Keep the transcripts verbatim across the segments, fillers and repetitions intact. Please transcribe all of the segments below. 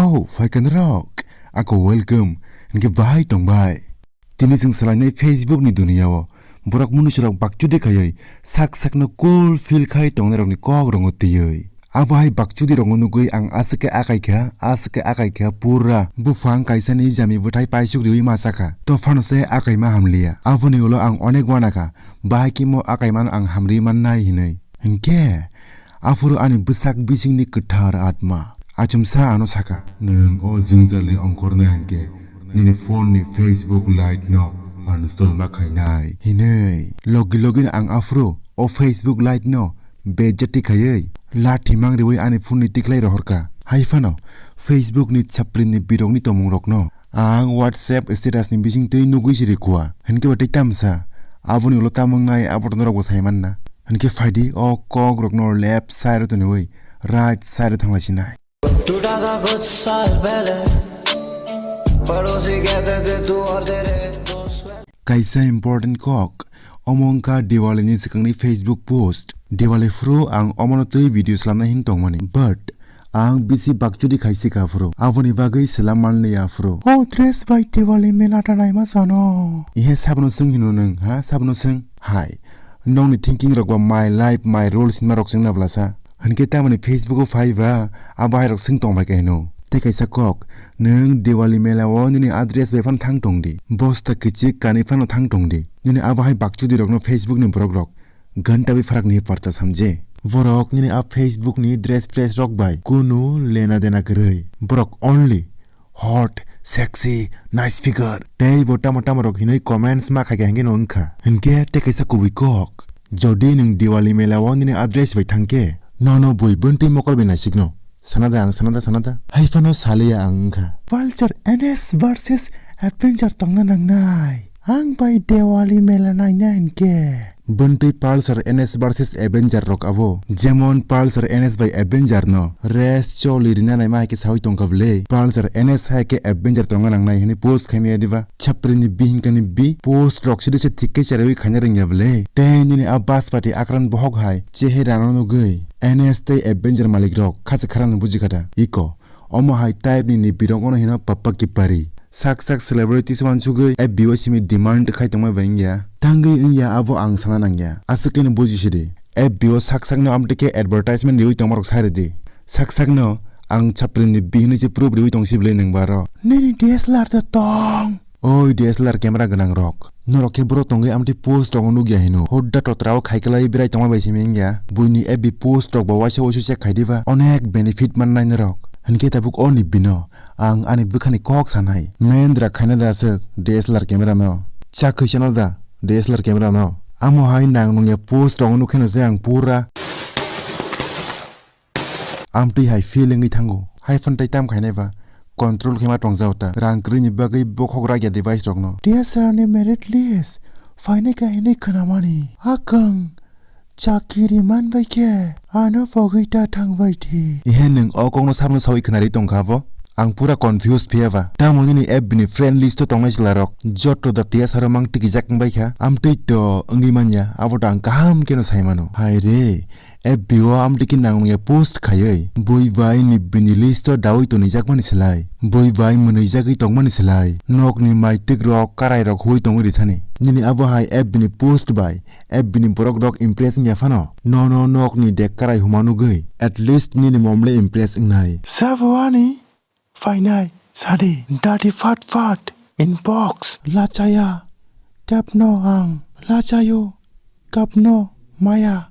Oh, phaikha norok. Ako welcome. Hinkhe bahai tongbai. Tini chwng swlainai Facebook ni duniya o. Borok munusurok bakchudi khaiwi sak sakno cool feel khai tongnairokni kok rongo twiwi. Abo hai bakchudi rokno nugwi ang aswk khe akai kha, aswk khe akai kha pura. Buphang kaisani jami bwthai paisuk riwi ma sakha. To phano se akai ma hamliya. Aboni ulo ang onek uanakha. Bahai khe mo akai mano ang hamri mannai hinwi. Hinkhe, aphuru ani bwsak bisingni kwthar atma achomsa ano sakha, "Nwng o jwngjalni ongkhornai hinkhe nini phone ni Facebook Lite no uninstall ma khainai," hinwi. Logi logino ang aphuru o Facebook Lite no bejati khaiwi lathi mangriwi ani phone ni tikhlai rohorkha. Hai phano Facebook ni chapri ni birokni tongmung rokno ang WhatsApp status ni bising twi nugwi si rikhuya. Hinkhe bo tei tamsa aboni ulo tamo wngnai abo to norok bo sai manna. Hinkhe phaidi o kok rokno left side o toniwi right side o thanglai sinai. टूटा था कुछ साल पहले, पड़ोसी कहते थे तू और तेरे दोस्त। Kaisa important kok, omo wngkha Diwali ni swkangni Facebook post. Diwali phuru ang omono twi video swlamnai hin tongmani, but ang bisi bakchudi khaisi kha phuru, aboni bagwi swlam manliya phuru. O dress bai Diwali mela ta naima sano. Ihe sabono swng hino nwng, ha? Sabono swng? Hai. Nokni thinking rok ba my life, my rules hinma rok swngna bwlasa. Hinkhe tamoni Facebook o phai ba, a bahai rok swng tong bai kha hino. Tei kaisa kok, nwng Diwali mela o nini address bai phano thang tong di. Bosta kichik kanwi phano thang tong di. Nini a bahai bakchudi rokno Facebook ni borok rok. Ghanta bi pharak ni parta samje. Borok nini a Facebook ni dress press rok bai kunu lena dena kwrwi. Borok only hot, sexy, nice figure. Tei bo tamo tamo rok hinwi comments ma khai kha hinkhe no wngkha. Hinkhe tei kaisa kubui kok. Jodi nwng Diwali mela o nini address bai thangkhe, nono bui buntwi mokol bai naisikno. Sanada ang sanada sanada. Hai phano saliya ang wngkha. Pulsar N S versus Avenger tongna nangnai. Ang bai Diwali mela naina hinkhe. Buntwi Pulsar N S versus Avenger rok abo. Jemon Pulsar N S bai Avenger no race choli rina naima hai khe sawi tongkha bwle. Pulsar N S hai khe Avenger tongna nangnai hinwi post khaimaya diba. Chapri ni bihingka ni bi post rok sidi se thik khe cherewi khaina rwngya bwle. Tei nini a baspati akran bohok hai cheherano nugwi N S tei Avenger malik rok khacha kharano bujikha da. Iko. Omo hai type ni ni birok ono hino pappa kipari. Sak sak celebrities wansugwi F B o simi demand khai tongma bai wngya. Tangwi wngya abo ang sana nangya. Aswk khe no buji sidi. F B o sak sak no amtwi khe advertisement riwi tongma rok sai rwdi. Sak sak no ang chapri ni bihini se proof riwi tong si bwle nwng baro. Nini D S L R da tong. Oi D S L R camera gwnang rok. Norok khe boro tongwi amtwi post rok nukya hino. Hudda totra o khaiklai berai tongma bai simi wngya. Buini F B post rok bo waisa waisa check khai diba. Onek benefit mannai norok. Hinkhe tabuk o ni bino ang ani bwkhani kok sanai. Mendra khaina da aswk D S L R camera no. Chakhui chana da D S L R camera no. Amo hai nang nungya post rok nukhe no se ang pura. Amtwi hai feel wngwi thango. Hai phone tai tam khainai ba. Control khe ma tongjago ta. Rang kwrwini bagwi bokhok rakya device rokno. D S L R ni merit list. Phainai kha hinwi khnamani. Akang. Chakiri man bai khe. Ano pogwi ta thang bai thi. Ihe nwng o kokno sabno sawi khnari tongkha bo. Ang pura confused phiya ba. Tamo nini F B ni friend list o tongnai chwla rok. Jotto da tiya saro mang tikijak wng bai kha. Amtwi to wngwi manya. Abo to ang kaham kheno sai mano. Hai re. F B o amtwi khe nang nungya post khaiwi, bui bai ni bini list o dawi tonijakmani slai, bui bai mwnwijagwi tongmani slai, nokni maitik rok karai rok huwi tongwi rithani. Nini abo hai F B ni post bai F B ni borok rok impress wngya phano, nono nokni dek karai huma nugwi at least nini mom le impress wngnai. Sabo ani phainai sadi dadi fat fat inbox lachaya kapno ang lachayo kapno maya.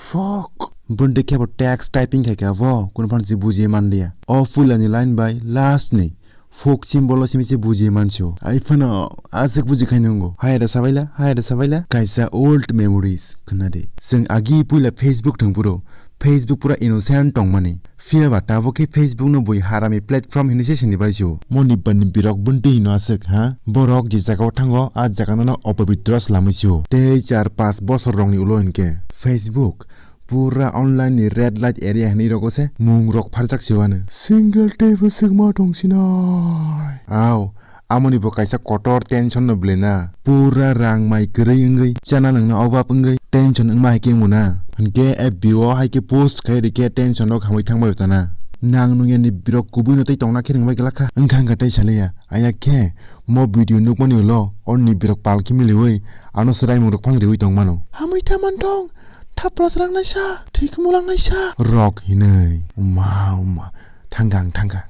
Fuck. Bundi khe bo text typing khai kha bo, kunu phano se buji manliya. O puila ni line bai last ni fuck symbol o simi se buji mancho. Ai phano aswk buji khai nungo. Hai da sabaila, hai da sabaila. Kaisa old memories khna de. Chwng agi puila Facebook thwng phuru, Facebook pura innocent tongmani. Phiya ba tabuk khe Facebook no bui harami platform hinwi se sini bai sio. Moni bani birok bundi hino aswk ha. Borok je jaga o thango, a jaga no opobitro swlamwi sio. Tei char pas bosor rok ni ulo hinkhe Facebook pura online ni red light area hinwi rogo se mung rok pharjak sio ano. Single tei bwswk ma tong sinai. Aw, Amoni bo kaisa kotor tension no bwlena. Pura rang mai kwrwi wngwi, chana nangno obab wngwi, tension wngma hai khe wngmuna. Hinkhe F B o hai khe post khai rikhe tension rok hamwi thangbai tana. Nang nungya ni birok kubui no tei tongna khe rwngbai glak kha. Wngkha wngkha tei salaiya. Aya khe mo video nukmani ulo orni birok pal khe miliui ano swraimung rok phang riui tongmano. Hamui tha mantong, thapla swrang naisa, thwi khumulak naisa. Rok hinui. Uma uma. Thangkha ang thangkha.